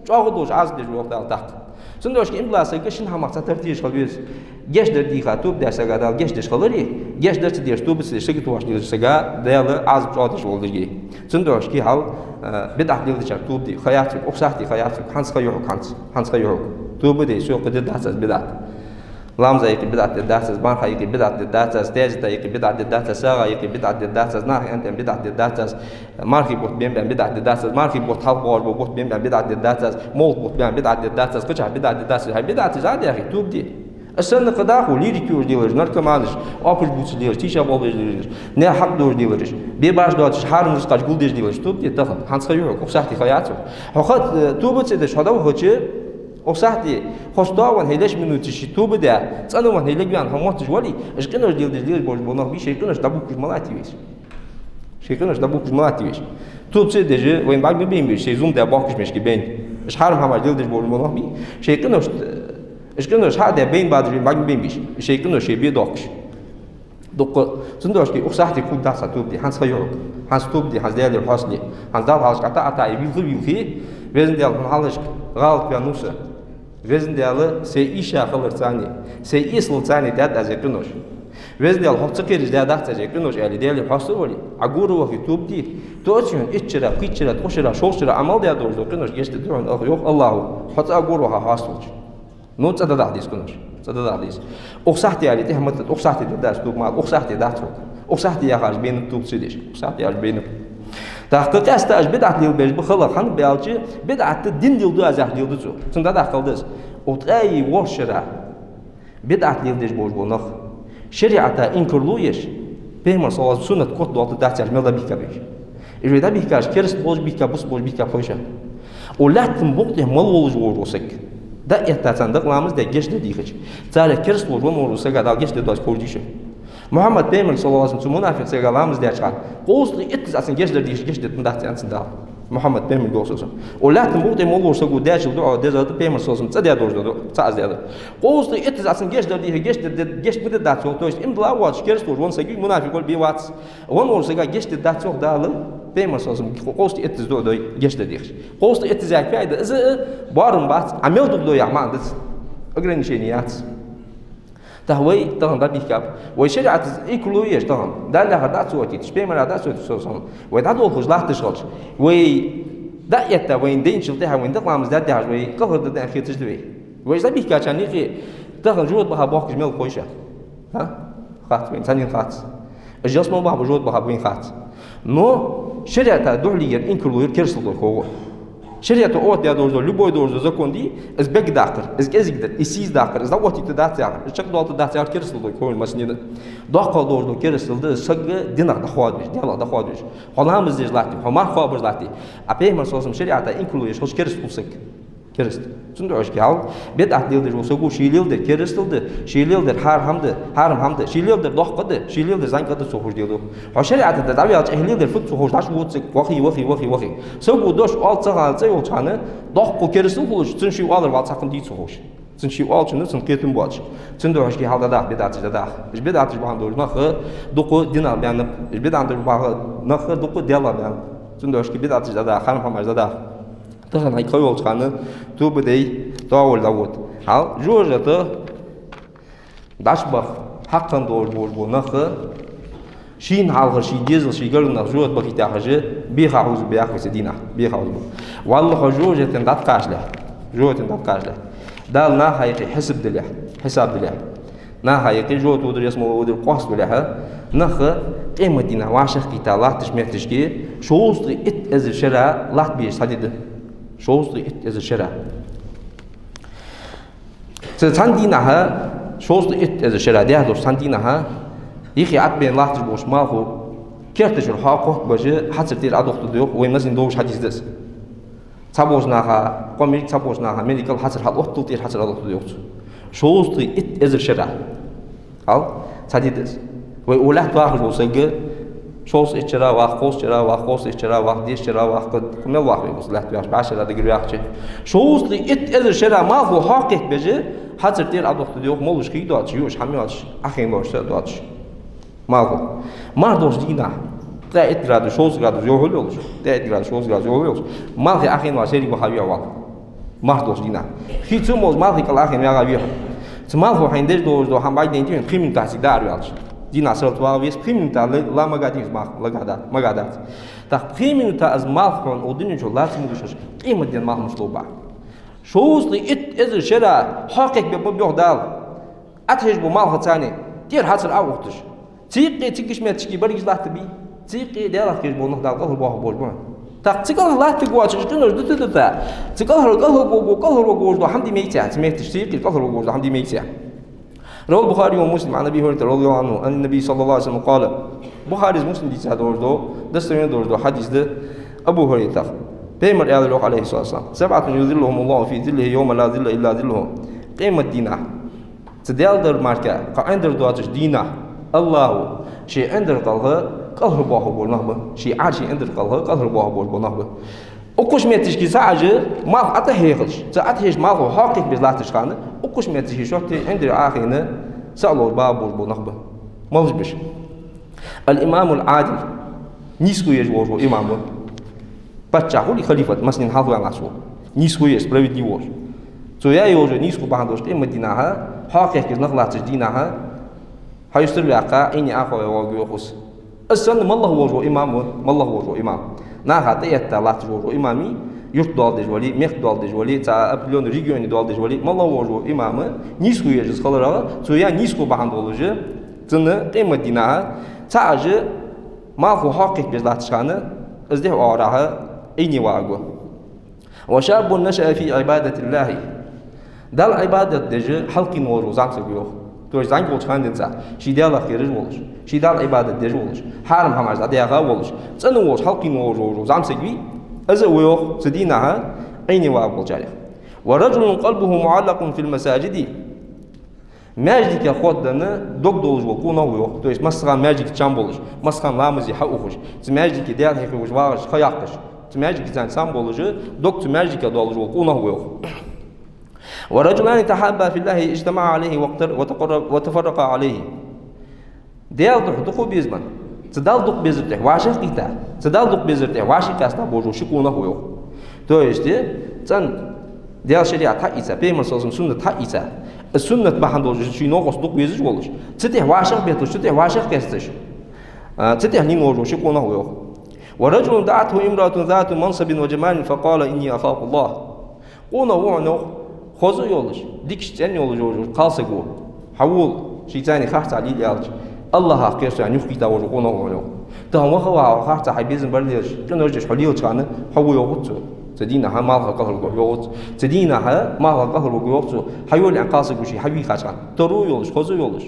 чӀоагӀа долаш Ӏазап деш ва йоах Дала тӀаккха. Цудухьа шки иман дилла саг шин хӀамах цхьатарра тешаш хила веза. Гешт дар дийха тоба деш сага Дала гешт деш хилари, гешт дар ца деш, тоба ца деш, сагота воацаш лелача сага Даьла Ӏазап чӀоагӀа деш вола дерги. Цудухьа шки хьал, а, бидӀат леладечар тоба де ха яц хьога, укх сахьате ха яц хьога, хӀанз ха я хьога, хӀанз, хӀанз ха я хьога. Тоба де, сога дергдац аз бидӀат. Ламаза юкъе бидӀат дергдац аз, марха юкъе бидӀат дергдац аз, тезета юкъе бидӀат дергдац аз, сагӀа юкъе бидӀат дергдац аз, наха аьнна тӀа бидӀат дергдац аз, мархий бутт бе баьнна бидӀат дергдац аз, мархий бутт хьалха боагӀаш бола бутт бе баьнна бидӀат дергдац аз, мовлат бутт бе баьнна бидӀат дергдац аз, кхычахьа бидӀат дергдац аз. Хьай бидӀаташ а дехе, тоба де. Из санна кхы дӀахо лирика юаш лелараш, наркоманаш, оапаш бувцаш лелараш, тийшаболх беш лелараш, наьха хьакъ дувцаш лелараш, бе баш доацаш, хьарам рузкъаш гулдеш лелараш, тоба де тахан. ХӀанз ха я хьога, укх сахьате ха яц хьога. Хьо ха, э, тоба ца деш хьо дӀавахача, укх сахьате хьо стоавенна, хьай леш минуте ший тоба даь, цӀенвенна, хьай лег ваьнна хьо мотташ вале, уж къинош леладеш лелаш болаш бола нах бий, шоай къинош дӀабохкаш ма латте везаш. Шоай къинош дӀабохкаш ма латте везаш. Тоба ца деш, вайна бӀарг ма бейна безаш, шоай зулам даь бохкаш мишка бейна. Уж хьарам хӀамаш леладеш болаш бола нах бий, шоай къинош, уж къинош хьа а даь, бейна бадаш вайна бӀарг ма бейна безаш. Шоай къинош шоай бе дохкаш. Дукха, цудухьа шки укх сахьате кхувргдац хьа тоба де, хӀанз ха я хьога. ХӀанз тоба де, хӀанз Даьлагара хьоастале. ХӀанз Далла хьалхашка ӀотаӀа, ӀотаӀа е вилха а вилхе, Везан Даьла, хьона хьалхашка гӀалат ваьннав со. Везан Даьла, сай ийша хиларца а, сай эсалца а даьд аз ер къинош. Везан Даьла, хьох ца кхераш даьдац аз ер къинош, аьле, Даьлагара хьоаста а вале, Ӏа гора вахе, тоба де, тоаца хьона итт шера, пхийтта шера, ткъо шера, шоллагӀа шера Ӏа мел даь долаш дола къинош гешт дергда хьона, йоах АллахӀа, хьо цӀагӀа гора ваха хьоасталуча. Ну, цӀа дӀадахьа деза къинош. ЦӀа дӀадахьа деза. Укх сахьате аьле, тӀехьа ма тӀа, укх сахьате дергдац тоба, ма, укх сахьате дац хьога. Укх сахьате яхараш бейнаб тоба ца деш. Укх сахьате яхараш бейнаб. ТӀаккха къаьстта уж бидӀат лелабеш ба хала, хӀана аьлча, бидӀат дин леладу аз яхаш леладу цо. Цунна дӀадаккха хала да из. Укх ткъаь ворхӀ шера бидӀат леладеш болаш бола нах шариӀата инкарло еш, Пайхамара, صلى الله عليه وسلم, суннат котдоалийтаргдац яхаш мел дӀабихкаб уж. Уж вай дӀабихкаб, кераста болаш бихкаб, бусалба болаш бихкаб, хой шоана. Укх лаьттан букъа тӀа мел волаш вола саг, дӀаэтта царна дакъа ламаз даь, гешт дар дийхача, царех кераста волаш венна вола сага Дала гешт дергдоацаш ховш дий шо? Мухьаммад Пайхамарга, صلى الله عليه وسلم, цу мунафикъ сага ламаз даьча хана, кховзткъеи иттаза царна гешт дар дийхача, гешт дергда дац аьннад цунна Дала. Мухьаммад Пайхамарга, صلى الله عليه وسلم. Укх лаьттан букъа тӀа мел волча саго даьчул дуӀа деза да Пайхамара, صلى الله عليه وسلم, цӀа даь долаш дола дуӀа, цаӀ из даь да. Кховзткъеи иттаза царна гешт дар дийхача, гешт дар, гешт ма дергдац, то есть иман дилла воацаш, кераста волаш венна саг, мунафикъ вале бе вац. Венна волча сага гешт дергдац, йоах Дала, Пайхамара, صلى الله عليه وسلم, кхо-, кховзткъеи иттаза дуӀа дой, гешт дар дийхача. Кховзткъеи иттаза яхар фу яхилга да? Из а боарам бац, Ӏа мел дукха дой яха маӀан да из. Ограничени яц. ТӀаккха вай тахан дӀабихкаб. Вай шариӀатаца инкарло еш тахан. Далла яхар дӀа ца оттийташ, Пайхамара дӀа ца оттийташ, صلى الله عليه وسلم, вай дӀадолхаш латташ хилча, вай дӀаэтта, вайна дайначул тӀехьа вайна дакъа ламаз даьд яхаш, вай кӀалхардаргда аьнна хеташ да вай. Вай уж дӀабихкачарна юкъе тахан живот баха бохкаш мел ба хой шоана? ХӀа? Хац вайна, цхьаннена хац. Уж ялсмала баха ба, живот баха ба, вайна хац. Но шариӀата духьале яр, инкарло яр керастал долга хов. Шариата оттадаь долаш дола, любой долаш дола закон дий, из бегдаккхар, из кӀезигдар, из сийсаздаккхар, из дӀаоттийта дац яхар, из чакхдоалийта дац яхар керастал да, кхоана массанена. ДоккхагӀа долаш дола керастал да, саг динах дӀахоадавеш, Даьлах дӀахоадавеш. Хьо ламаз деш латтий, хьо марха кхоабаш латтий, а Пайхамара, саллаллахӀу Ӏалайхи ва саллам, шариӀата инкарло еш хилча кераста хул саг. Кераста. Цудухьа хьалха бедӀат леладеш вола саг, ше леладер керастал да, ше леладер хьарам хӀама да, хьарам хӀама да, ше леладер доккха да, ше леладер зӀамига да, цо ховш леладу. Хьо шариӀата тӀа дӀаваьлча, эхь леладер фуд, цо ховш дӀачугӀовду саг, вахе, вахе, вахе, вахе. Саго дош оал ца хилча, цӀи йолча хана, доккха керастал хулаш, цун ше оалар вала цхьаккха дий цо ховш. Цун ше оалачунна цун кхетам боацаш. Цудухьа хьалха дӀадаха бедӀаташ дӀадаха. Уж бедӀаташ бахьан долаш нах дукха динах баьннаб. Уж бедӀаташ бахьан нах дукха Даьлах баьннаб. Цудухьа бедӀаташ дӀадаха, хьарам хӀамаш дӀадаха. Тахан хьайга ха йолча хана тоба дой, тоавала дӀавода. Хьал, жожагӀата дӀачубаха хьакъ долаш болаш бола нах, шийна хьалхара ший дезал, ший гаргара нах жожагӀате бахийта хьажа, беха хьувзабу яхар цу дийнахьа, беха хьувзабу. Валлахьи, жожагӀатен дӀатӀакхачалехь, жожагӀатен дӀатӀакхачалехь, Дала наха юкъе хьисап далехь, хьисап далехь. Наха юкъе жожагӀате водар, ялсмале водар къоаставалехь, нах къематдийнахьа вӀашагӀкхийтта латтача метташка шовзткъеи итт эзар шера латта безаш цхьа ди да. Шовзткъеи итт эзар шера. Цу цхьан дийнахьа, шовзткъеи итт эзар шера даьхача цхьан дийнахьа, юхе Ӏатбен латташ болча малхо кертачура хьакхоттабеш, хьацар тӀера Ӏодохийтаргда йоах, вай массанена довзаш хьадис да из. Цхьаболча наха, къамарг, цхьаболча наха меликал хьацар хьалоттадале тӀера хьацар Ӏодохийтаргда йоах цо. Шовзткъеи итт эзар шера. Хьал, цхьа ди да из. Вай укх лаьтта вахаш вола саг, шовзткъеи итт шера вах, кховзткъа шера вах, кховзткъеи итт шера вах, дезткъа шера вах, кхы мел вах вай укх лаьтта ваьхача, бӀаь шера дагар ваьхача. Шовзткъеи итт эзар шера малхо хьакхетабеш, хьацар тӀера Ӏодохийтаргда йоах, молаш хий доацаш, юаш хӀама йоацаш, Ӏохайна лоархӀаш доацаш. Малхо. Марха долча дийнахьа. Ткъаь итт градус, шовзткъа градус йохалла йолаш. Ткъаь итт градус, шовзткъа градус йохалла йолаш. Малхе Ӏохайна ваха сериг ваха вехьа вала. Марха долча дийнахьа. Хий ца молаш малхе кӀал Ӏохайна ваха вехьа. Цу малхо хьайна деш долаш дола хӀама бӀаргадайна дий хьона, пхи минута цига дӀаарваьлча. Дийнахьа сарралца вагӀа веза, пхи минута ла-, ла магадац из малх, лагадац, магадац. ТӀаккха пхи минута из малх хьона укх дунен чу ла ца могаш хилча, къематден малх мишта лов ба. Шовзткъеи итт эзар шера хьакхетабергба йоах Дала. Ӏатхьежа бола малхаца цхьана тӀера хьацар Ӏоухаш. Цу юкъе цигача метташка баргаш латтаргбий? Цу юкъе Даьлах кхераш бола нах Дала кӀалхарбоахаргболаш ба. ТӀаккха цу кӀалхара латтаргвоацаш къинош дутаргдаций? Цу кӀалхара, кӀалхарваргволаш, кӀалхарваргволаш дола хӀама де мегаций? Цу метташка, цу юкъера кӀалхарваргволаш дола хӀама де мегаций? رواه البخاري ومسلم عن أبي هريرة رضي الله عنه أن النبي صلى الله عليه وسلم قال. Бухарес, Муслима дийца долаш дола, достоверно долаш дола хьадис да Абу Хурайрах. Пайхамара аьлар йоах, عليه الصلاة والسلام: سبعة يظلهم الله في ظله يوم لا ظل إلا ظله. Къематдийнахьа цу Даьла дар мара кхы Ӏиндар доацача дийнахьа АллахӀа ший Ӏиндар кӀалха кӀалхарбоахаргболаш бола нах ба, ший Ӏарша Ӏиндар кӀалха кӀалхарбоахаргболаш бола нах ба. Укх метташка ца Ӏожа малх ӀотӀахьехаш, цу ӀотӀахьеча малхо хьакхетабеш латтача хана, укх метташка шоатта Ӏиндар Ӏохайна, сагӀа ловш баха болаш бола нах ба. Малаш ба уж? الإمام العادل. Нийсхо еш волаш вола имам ва. Паччахь хулий, халифат, массанена хьалхаваьнна латташ вола. Нийсхо еш, справедливый волаш. Цо яь йолча нийсхо бахьан долаш къематдийнахьа хьакхехкаш нах латтача дийнахьа, хьаюстара ваьккха, Ӏийне Ӏохайна воагӀаргва йоах из. Из санна моллагӀа волаш вола имам ва, моллагӀа волаш вола имам. Наха тӀаэтта латташ волаш вола имамий, юрта доал деш вале, мехка доал деш вале, цхьа определённый регионе доал деш вале, моллагӀа волаш вола имам нийсхо еш из хиларах, цо яь нийсхо бахьан долаш, цунна къематдийнахьа ца Ӏожа малхо хьакхетабеш латтача хана, из дехьа оагӀорахьа Ӏийне ваьгӀаргва. وشاب نشأ في عبادة الله. Далла Ӏибадат деш хьалкхийна волаш вола зӀамсаг ва йоах. То есть зӀамига волча хана денз а ше Даьлах кхераш волаш, ше Далла Ӏибадат деш волаш, хьарам хӀамаш дӀадаха волаш, цӀена волаш, хьалкхийна волаш вола зӀамсаг вий, из а ва йоах цу дийнахьа Ӏийне ваьгӀа болчарех. ورجل قلبه معلق في المساجد. Маьждиге хоттаденна дог долаш вола къонах ва йоах. То есть массахана маьждиге чам болаш, массахана ламазе хьаухаш, цу маьждиге Даьла хьехавеш вагӀаш, ха яккхаш, цу маьждиге цхьана сам болаш, дог цу маьждига долаш вола къонах ва йоах. ورجلان تحابا في الله اجتمعا عليه واقتر-، وتقرب-، وتفرقا عليه. Даьла духьа дукха беза болаш, цу Далла дукха безар тӀехьа вӀашагӀкхийтта, цу Далла дукха безар тӀехьа вӀашагӀкъаьста болаш вола ши къонах ва йоах. То есть, цӀена Даьла шариӀат хьаийца, Пайхамара, саллаллахӀу Ӏалайхи ва саллам, суннат хьаийца, из суннат бахьан долаш ший новкъост дукха везаш волаш, цу тӀехьа вӀашагӀбетталуш, цу тӀехьа вӀашагӀкхесташ, а, цу тӀехьа лийна волаш вола ши къонах ва йоах. ورجل دعته امرأة ذات منصب وجمال فقال: إني أخاف الله. Къонах ва хьона йоах, хоза а йолаш, дикача цӀен а йолаш йола кхалсаг ва. Хьавола, шийца цхьана харцахьа лела аьлча, АллахӀах кхераш цунна юхакхийтта волаш вола къонах ва хьона йоах. Тахан ваха а ваха харцахьа безам бар лелаш, къинош деш хьо лелача хана, хьо ва йоах цо. Цу дийнахьа малха кӀалхарваргва йоах цо. Цу дийнахьа малха кӀалхарваргва йоах цо. Хьайола аьнна кхалсаг ва ше хьавийхача хана. Таро йолаш, хоза йолаш.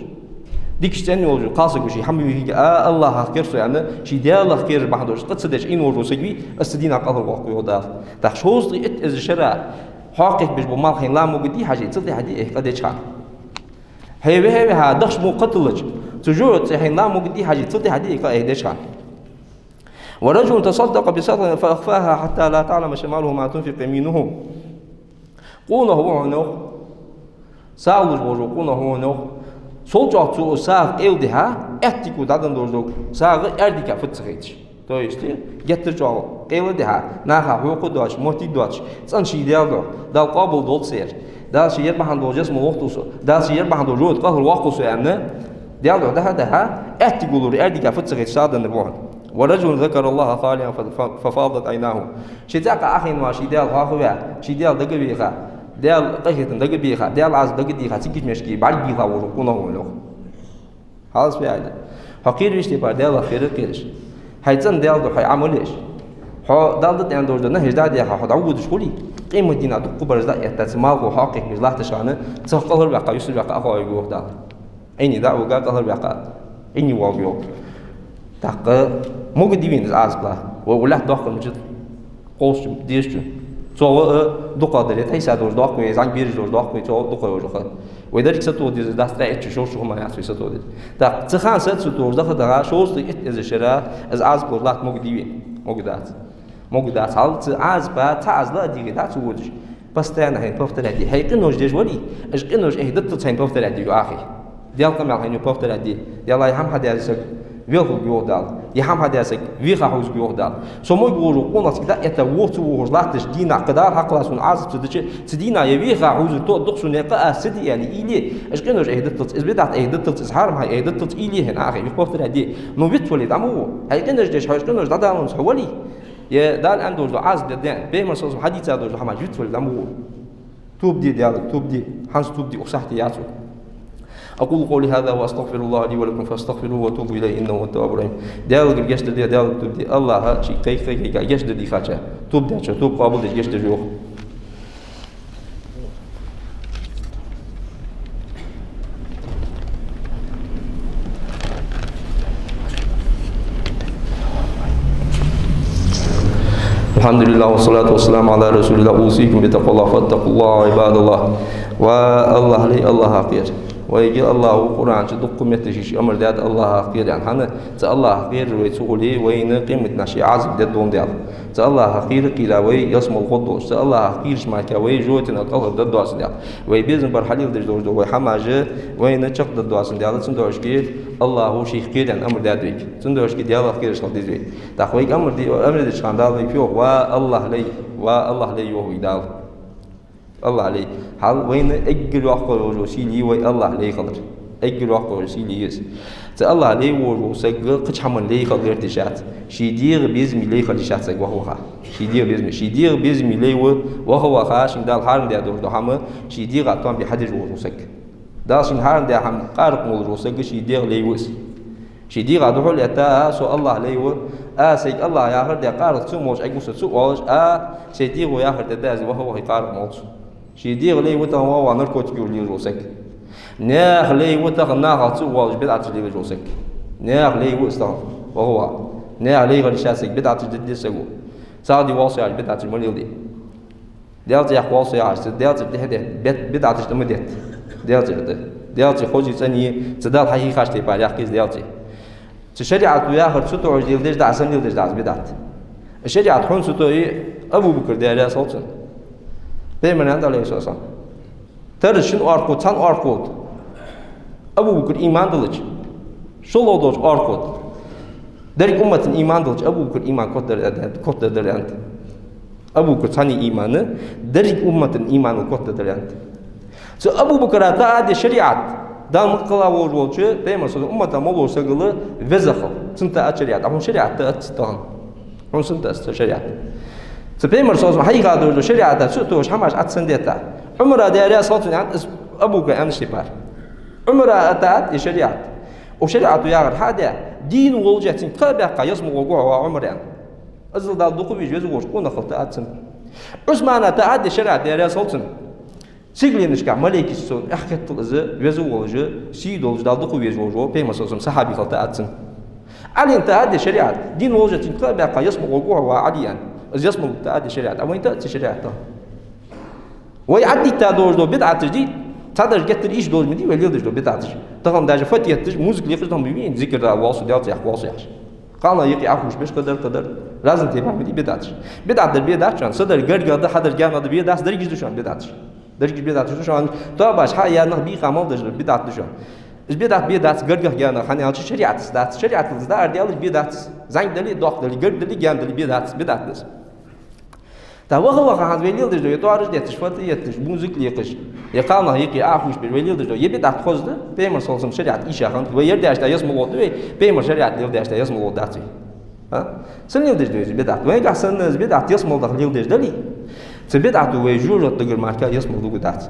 Дикаш цӀена йолаш, кхалсаг ва ше хьавийхача, а, АллахӀах кхер со аьнна, ший Даьлах кхераш бахьан долаш, къа ца деш Ӏийна волаш вола саг вий, из цу дийнахьа кӀалхарвоаккхаргва йоах Дала. ТӀаккха шовзткъеи итт эзар шера хьакхайкабеш бола малхаш хьайна ла могаргдий хьажа, цул тӀехьа дий, эхь къа деча хана. Хье вехьа-вехьа дахча мо кхаталлача, цу жожагӀатен цӀи хьайна ла могаргдий хьажа, цул тӀехьа дий, эхь къа деча хана. ورجل تصدق بصدقة فأخفاها حتى لا تعلم شماله ما تنفق يمينه. Къонах ва хьона йоах. СагӀа луш волаш вола къонах ва хьона йоах. Сол чӀоагӀа цо сагӀа къайладихьа, аьттико дӀаденна долаш дола сагӀа аьрдийга фуд ца хайташ. То есть, геттара чӀоагӀа къайладихьа, наха хьокха доацаш, моттиг доацаш, цӀена ший Даьла духьа, Дала къоабал долда са ер. Дала ший ер бахьан долаш ялсмала вохийталва со, Дала ший ер бахьан долаш жожагӀате кӀалхарвоаккхалва со аьнна, Даьла духьа дӀа-хьа дӀа-хьа, аьттиго лур аьрдийга фуд ца хайташ сагӀа деннар ва хьона. ورجل ذكر الله خاليا ف-، ف-، ففاضت عيناه. Ший цӀаккха Ӏохайна ва, ший Даьла хьоахаваь, ший Даьла дагавеха, Даьла къахетам дагабеха, Даьла Ӏазап дагадеха, цигача мешки бӀаргагуйла волаш вола къонах ва хьона йоах. Хьалас веа айда. Хьо кхера везача тайпара Даьлах кхера а кхераш. Хьай цӀена Даьла духьа хьай Ӏамал еш. Хьо Дала дӀааьнна долаш дола нахьаш дӀа а даьха, хьо дӀаводаш хуле, къематдийнахьа дуккха бараш дӀаэтта, цу малхо хьакхайкабеш латтача хана, цох кӀалхарваьккха, юсарваьккха Ӏохоавергва йоах Дала. Ӏийне дӀа а вига, кӀалхарваьккха, Ӏийне воалларгва йоах. ТӀаккха могаргдий вайна из Ӏазап ла? Вай укх лаьтта доаккхарча мужа, кхоачча, дезача. ЦогӀа а дукха дале, тхьайса долаш доаккх вай, зӀамига бераш долаш доаккх вай, цогӀа а дукха йолаш хилча. Вай деррига сатоха дезаш дац, ткъаь итт шу, шовзткъа шу хӀама яц вай сатоха дезаш. ТӀаккха цу хана са а цу тоха даха дагӀа, шовзткъеи итт эзар шера из Ӏазап луш латта могаргдий вайна? Могаргдац. Могаргдац. Хьал цу Ӏазапа цхьа Ӏазап ла а дийгӀе, дӀа ца водаш. Постоянно хьайна повторять де. Хьай къинош деш вале, уж къинош эхь детталца хьайна повторять де йоах. Даьла къамаьл хьайна повторять де. Даьла, ер хӀама хьадаь саг велхаргва йоах Дала. Ер хӀама хьадаь саг веха хьувзаргва йоах Дала. Со мог вожу къонахциг дӀаэтта, вохца вохаш латташ дийнахьа, кхы Дала хьакхала сона Ӏазап ца дича, цу дийнахьа ер веха хьувзар тоъа дукха сона, ер къа аз ца де аьнна уйла е, уж къинош эхь детталца, из бидӀат эхь детталца, из хьарам хьай эхь детталца уйла е хьайна, ахи, юха повторять де. Ну вицвале дӀа ма во. Хьай къинош деш, хьай уж къинош дӀадаланза хьо вале, е Дала аьнна долаш дола Ӏазап дергда аьнна, Пайхамара, саллаллахӀу Ӏалайхи ва саллам, хьадийца долаш дола хӀамаш вицвале дӀа ма во. Тоба де, Даьлага тоба де, хӀанз тоба де, укх сахьте яц укх. أقول قولي هذا وأستغفر الله لي ولكم فاستغفروه وتوبوا إليه إنه هو التواب الرحيم. Даьлагара гешт дар де, Даьлага тоба де. АллахӀа шийга кхайка-кхайка гешт дар дийхача, тоба дечо тоба къоабал деш гешт дергда йоах. الحمد لله والصلاة والسلام على رسول الله. أوصيكم بتقوى الله، فاتقوا الله عباد الله. Ва АллахӀ лай, АллахӀах кхера. Вайга АллахӀа Къуръан чу дуккха меттигашка амар даьд АллахӀах кхера аьнна. ХӀана? Цу АллахӀах кхерар вай ца хуле, вайна къематдийнахьа ший Ӏазап дергдолаш Даьла. Цу АллахӀах кхера-кхера вай ялсмала гӀоргдолаш. Цу АллахӀах кхерача мара вай жожагӀатенах кӀалхардаргдоацандаь. Вай безам бар хьалеладеш долаш дола вай хӀамаш вайна чакхдергдоацандаь. Цудухьа АллахӀа шийх кхера аьнна амар даьд вайга. Цудухьа Даьлах кхераш хила деза вай. ТӀаккха вайга амар де-, амар деча хана Дала вайга йоах: ва АллахӀ лай, ва АллахӀ лай, йоах вайга Дала. АллахӀ лай. Хьал вайна эггара йоккха йолаш йола сий я вай АллахӀ лай хилар. Эггара йоккха йолаш йола сий я из. Цу АллахӀ лай волаш вола саг кхыча хӀаман лай хила гӀерташ вац. Ший дегӀа безаме лай хила йиш яц саг ваха-ваха. Ший дегӀа безаме. Ший дегӀа безаме лай ва ваха-ваха, шийна Дала хьарам даь долаш дола хӀама ший дегӀа тоам бе хьадеш волаш вола саг. Дала шийна хьарам даь хӀама къаракъ молаш вола саг, ший дегӀа лай ва из. Ший дегӀа духьал этта, а, со АллахӀ лай ва, а, сайга АллахӀа яхар даь къаракъ ца молаш Ӏергва со ца оалаш, а, сай дегӀо яхар тӀа даьза ваха-ваха къаракъ молаш. Ший дегӀа лай ва тахан ва-ва наркотик ювлаш лелаш вола саг. Наьха лай ва тахан нахах ца оалаш бидӀаташ лелаш вола саг. Наьха лай ва из тахан ваха-ваха. Наьха лай хила йиш яц саг, бидӀаташ дергда саго. СагӀа де воал со яхаш бидӀаташ ма леладе. Даьла цӀи яккха воал со яхаш, цу Даьла цӀера тӀехьа де, бед-, бидӀаташ тӀа ма детта. Даьла цӀера тӀа. Даьла цӀи хозий цӀений, цу Дала хьахьийхача тайпара яккха еза Даьла цӀи. Цу шариӀато яхар ца тоъаш леладеш дӀа, санна леладеш дӀа из бидӀат. ШариӀат хьона ца тоъе, Абу Бакр, Даьла раьза хилва цунна. Пайхамара аьннад, Ӏалайхи ссалам: тарраш шин оаркхо, цхьан оаркхо да Абу Бакр иман диллача, шоллагӀа долча оаркхо да деррига уммата иман диллача, Абу Бакр иман котдар-, котдаргдар аьннад. Абу Бакр цхьанне иман деррига уммата иманал котдаргдар аьннад. Цу Абу Бакра тӀа а де шариӀат, Дала мукъагӀа волаш волча, Пайхамара, саллаллахӀу Ӏалайхи ва саллам, уммата моллагӀча сагал веза хила. Цунна тӀа а шариӀат, а хьона шариӀат тӀа а ца тахан. Хьона сенна тӀа а ца шариӀат. Цу Пайхамара, саллаллахӀу Ӏалайхи ва саллам, хьайха долаш дола шариӀата ца тоъаш хӀамаш Ӏа ца санна детта. Ӏумара, Даьла раьза хилва цунна, аьннад из Абу Бакра аьннача тайпара. Ӏумара а тӀа а де шариӀат. Укх шариӀато яхар хьа а де, дийна волаш цунга кхаъ баьккха ялсмала гӀоргва хьо, ва Ӏумар, аьнна. Азал Дала дукха везаш веза волаш къонах хилда тӀа а цунна. Ӏусмана тӀа а де шариӀат, Даьла раьза хилва цунна. Сигаленашка малейкашца цунна эхь хетал из веза волаш, сий долаш, Далла дукха везаш волаш вола Пайхамар, саллаллаху Ӏалайхи ва саллам, сахьабий хилар тӀа а дац цунна. Ӏалина тӀа а де шариӀат, дин волаш цунга кхаъ баьккха ялсмала гӀоргва хьо, ва Ӏали, аьнна. Из ялсмала тӀа а де шариӀат, а вайна тӀа а ца шариӀат. Вай Ӏаддита долаш дола бидӀаташ дий, цхьадараш геттара ийша долаш ма дий вай леладеш дола бидӀаташ. Тахан даже фатихьа етташ, музыка лекхаш дӀа ма бий вайна, зикар да, валсу, Даьлаца яхаш, валсу яхаш. Кхалнах юкъе Ӏохувш беш, кхыдар, кхыдар. Разный тайпара ма дий бидӀаташ. БидӀат дар бе дац шоана, са дар гаргагӀа да, хьа дар гаьнагӀа да бе дац, дерригаш да шоана бидӀаташ. Дерригаш бе дац шоана. Тоабаш хьа а яьннах бийха мел деш дар бидӀат да шоана. Из бидӀат бе дац гаргагӀа, гаьнагӀа, хӀана аьлча шариӀатаца дац. ШариӀатаца даар Даьлага бе дац. ЗӀамига дале, доккха дале, гаргга дале, гаьна дале бе дац, бидӀат да из. ТӀаккха ваха-ваха хӀанз вай леладеш да, е тоараш детташ, фатихьа етташ, музыка лекхаш, е кхалнах юкъе Ӏохувш беш вай леладеш да, е бидӀат хоза да, Пайхамара, саллаллаху Ӏалайхи ва саллам, шариӀат ийша хиннад, вай ер даьча тӀа ялсмала гӀоргда вай, Пайхамара шариӀат леладаьча тӀа ялсмала гӀоргдац вай. А? Сенна леладеш да вай из бидӀат? Вайгахьа санна из бидӀат ялсмала даха леладеш дале, цу бидӀато вай жожагӀате дагар мара ялсмала дугаргдац.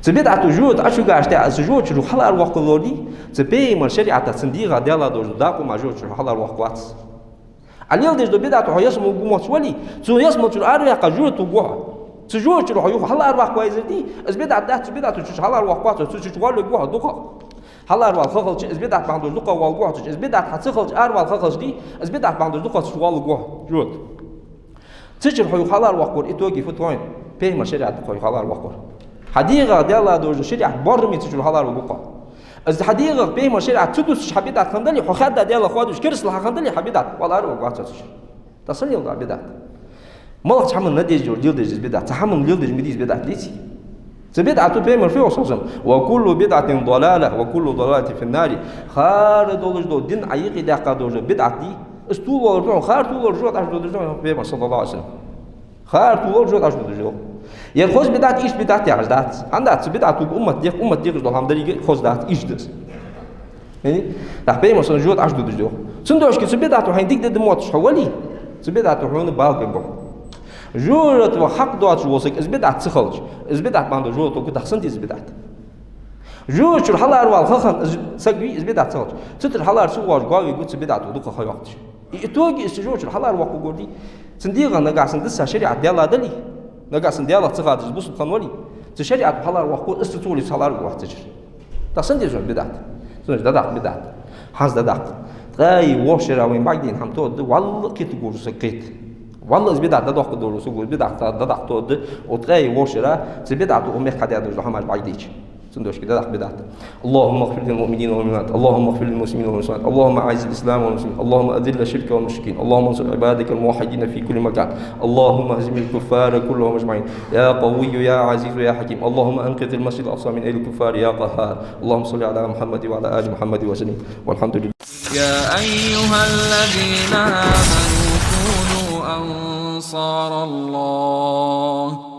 Цу бидӀато жожагӀате Ӏочугаш тӀехьа, цу жожагӀатера хьалараваккхалур дий, цу Пайхамара шариӀатаца, цун дегӀа Даьла долаш дола дакъа мара жожагӀатера хьалараваккхавац. Ӏа леладеш дола бидӀато хьо ялсмала гу мотташ вале, цу ялсмалчура араваьккха жожагӀате гургва хьо. Цу жожагӀатера хьо юха хьалараваккха везар дий, из бидӀат дац, цу бидӀато цу чу хьалараваккхавац хьо, цу чу гӀолла гургва хьо дукхагӀа. Хьаларавала ха хилча, из бидӀат бахьан долаш дукхагӀа гӀолла гургва хьо цу чу, из бидӀат хьа ца хилча, аравала ха хилча дий, из бидӀат бахьан долаш дукхагӀа цу чу гӀолла гургва хьо жожагӀате. Цу чура хьо юха хьалараваккхавар, итоге фу тхоин? Пайхамара шариӀат хьо юха хьалараваккхавар. Хьа дегӀа Даьла долаш дола шариӀат боараме цу чура хьалараваргва хьо. Из хьа дегӀа Пайхамара шариӀат ца дувцаш хьа бидӀат хинна дале, хьо хаьдда Даьлах хоадувш керастал хьа хинна дале, хьа бидӀат, валла, араваргвац хьо цу чура. ТӀаккха сенна леладу Ӏа бидӀат? МалагӀча хӀаманна дезаш леладеш да из бидӀат? Цхьа хӀаманна леладеш ма дий из бидӀат, деций? Цу бидӀато Пайхамара фу йоах, саллаллаху Ӏалайхи ва саллам: «وكل بدعة ضلالة وكل ضلالة في النار». Хара долаш дола дин Ӏа юкъе даьккха долаш дола бидӀат дий, из тувлавалар да хьона, хара тувлавалар жожагӀате Ӏочудодаш да хьона, Пайхамара, саллаллаху Ӏалайхи ва саллам. Хара тувлавалар жожагӀате Ӏочудодаш да. Ер хоза бидӀат, ийрча бидӀат яхаш дац. ХӀана дац? Цу бидӀато уммата декъ-, уммата декъаш дола хӀама деррига хоза дац, ийрча да из. Яъни, тӀаккха Пайхамара, саллаллаху Ӏалайхи ва саллам, жожагӀате Ӏочудодаш да. Цудухьа цу бидӀато хьайна дика да мотташ хьо вале, цу бидӀато хьона бала бергба хьона. ЖожагӀате ваха хьакъ доацаш вола саг из бидӀат ца хилча, из бидӀат бахьан долаш жожагӀате гургда, тӀаккха сенна деза из бидӀат? ЖожагӀатера хьаларавала ха хинна из саг вий, из бидӀат ца хилча, цу чура хьалара ца воагӀаш го вий, гу цу бидӀато дукха ха йоаккхаш. И итоге из цу жожагӀатера хьалараваккхаргвар дий, цун дегӀа нагахьа санна дисса шариӀат Даьла дале, нагахьа санна Даьлах ца хадаш бусалба хинна вале, цу шариӀато хьалараваккхаргвар, из цу цу вале хьалараваргвац цу чура. ТӀаккха сенна деза хьона бидӀат? Цудухьа дӀадаккха бидӀат. ХӀанз дӀадаккха. Ткъаь ворхӀ шера вайна бӀаргадайна хӀама тоъаргда, валла кхетаргволаш вола саг кхета. Валла из бидӀат дӀадоаккхаргдолаш вола саг, из бидӀат дӀадаккха тоъаргда, укх ткъаь ворхӀ шера цу бидӀато укх мехка хьадаь долаш дола хӀамаш бӀаргадайча. Цудухьа дӀадаккха бидӀат. اللهم اغفر للمؤمنين والمؤمنات، اللهم اغفر للمسلمين والمسلمات، اللهم أعز الإسلام والمسلمين، اللهم أذل الشرك والمشركين، اللهم انصر عبادك الموحدين في كل مكان، اللهم اهزم الكفار كلهم أجمعين، يا قوي يا عزيز يا حكيم، اللهم أنقذ المسجد الأقصى من أيدي الكفار يا قهار، اللهم صل على محمد وعلى آل محمد وسلم، والحمد لله. يا أيها الذين آمنوا كونوا أنصار الله.